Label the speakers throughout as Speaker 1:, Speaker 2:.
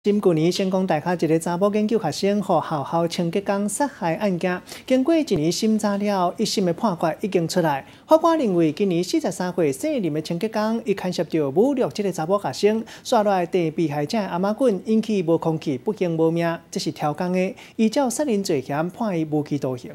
Speaker 1: 舊年成功大學一个查某研究學生予學校清潔工殺害案件，經過一年審查了，一審的判決已經出來。法官認為，今年43歲姓林的清潔工，伊牽涉著侮辱這个查某學生，煞落來硩被害者的頷仔棍，引起無空氣，不幸無命，這是超工的。依照殺人罪嫌判伊無期徒刑。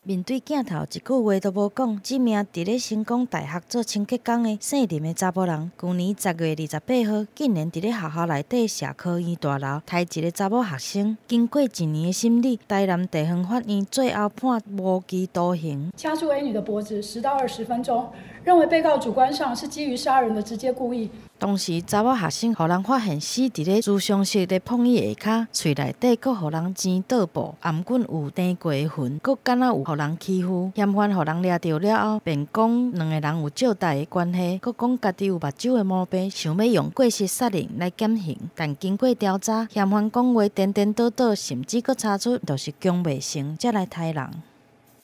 Speaker 2: 面對鏡頭，一句話都無講。這名佇咧成功大學做清潔工的姓林的查埔人，舊年10月28號，竟然佇咧學校內底社科院大樓刣一个查某學生。經過一年的審理，台南地方法院最後判無期徒刑。
Speaker 3: 掐住 A 女的脖子10到20分鐘，認為被告主觀上是基於殺人的直接故意。
Speaker 2: 當時查某學生予人發現死佇咧諮商室咧碰椅下跤，喙內底閣予人剪倒布，頷頸有釘過的痕，閣敢若有予人欺負。嫌犯予人掠著了後，便講兩个人有借貸的關係，閣講家己有目睭的毛病，想欲用過失殺人來減刑。但經過調查，嫌犯講話顛顛倒倒，甚至閣查出就是強袂成才來刣人。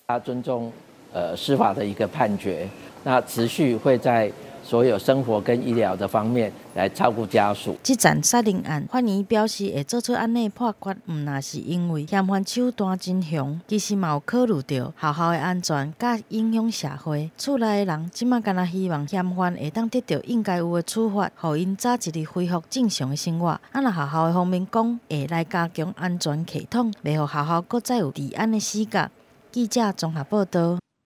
Speaker 4: 他尊重司法的一個判決，那持續會在所有生活跟醫療的方面來照顧家屬。
Speaker 2: 這樁殺人案，法院表示會做出按呢判決，毋但是因為嫌犯手段真兇，其實嘛有考慮著學校的安全，佮影響社會。厝內的人這馬干焦希望嫌犯會當得著應該有的處罰，予𪜶早一日恢復正常的生活。啊，若學校的方面講會來加強安全系統，袂予學校閣再有治安的死角。記者綜合報導。